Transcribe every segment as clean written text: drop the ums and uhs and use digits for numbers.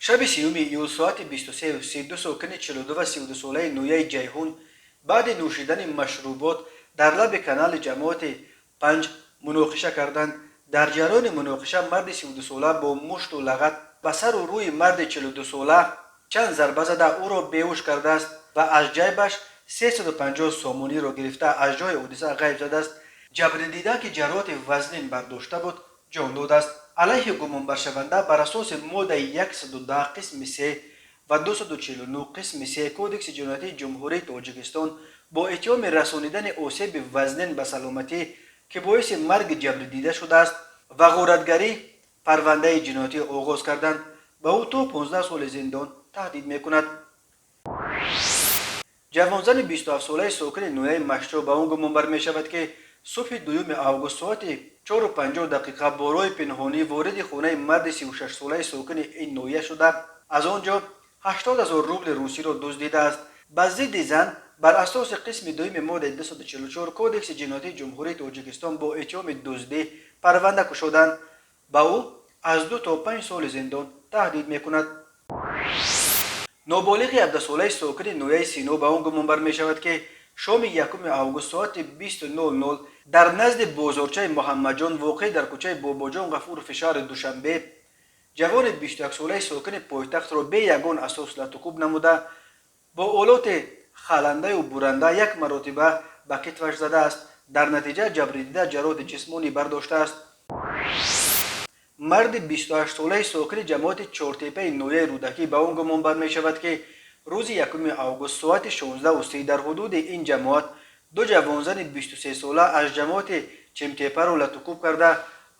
Шаби 30-уми июл соати 23:30 ду сокини 42 ва 32 солаи ноҳияи Ҷайҳун баъди нӯшидани машрубот дар лаби канали ҷамоати Панҷ муноқиша карданд. Дар ҷараёни муноқиша марди 32сола бо мушту лағат ба сару рӯи марди 42сола чанд зарба зада, ӯро беҳуш кардааст ва аз ҷайбаш 350 сомониро гирифта, аз ҷои ҳодиса ғайб задааст. Ҷабрдида, ки ҷароҳати вазнин бардошта буд, ҷон додааст. Алайҳи гумонбаршаванда бар асоси моддаи 110 қисми 3 ва 249 қисми 3 Кодекси ҷиноятии Ҷумҳурии Тоҷикистон бо иттиҳоми расонидани осеби вазнин ба саломатӣ, ки боиси марги ҷабрдида шудааст, ва ғоратгарӣ парвандаи ҷиноятӣ оғоз карданд. Ба ӯ то 15 соли зиндон таҳдид мекунад. Ҷавонзани 27-солаи сокини ноҳияи Мастчоҳ ба он гумонбар мешавад, ки субҳи 2-юми август соати 4:50 бо роҳи пинҳонӣ вориди хонаи марди 36-солаи сокини ин ноҳия шуда, аз он ҷо 80 ҳазор рубли русиро дуздидааст. Ба зидди зан бар асоси қисми дуюми моддаи 244 Кодекси ҷиноятии Ҷумҳурии Тоҷикистон бо иттиҳоми дуздӣ парванда кушоданд. Ба ӯ аз 2 то 5 соли зиндон таҳдид мекунад. Ноболиғи 17-солаи сокини ноҳияи Сино ба он гумонбар мешавад, ки шоми 1-уми август соати 20:00 дар назди бозорчаи Муҳаммадҷон, воқеъ дар кӯчаи Бобоҷон Ғафурови шаҳри Душанбе, ҷавони 21-солаи сокини пойтахтро бе ягон асос латукӯб намуда, бо олоти халандаю буранда як маротиба ба китфаш задааст. Дар натиҷа ҷабрдида ҷароҳати ҷисмонӣ бардоштааст. Марди 28-солаи сокини ҷамоати Чортепаи ноҳияи Рӯдакӣ ба он гумонбар мешавад, ки рӯзи 1-уми август соати 16:30 дар ҳудуди ин ҷамоат ду ҷавонзани 23-сола аз ҷамоати Чимтепаро латукӯб карда,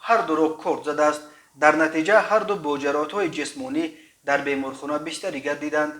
ҳар дуро корд задааст. Дар натиҷа ҳарду бо ҷароҳатҳои ҷисмонӣ дар беморхона бистарӣ гардиданд.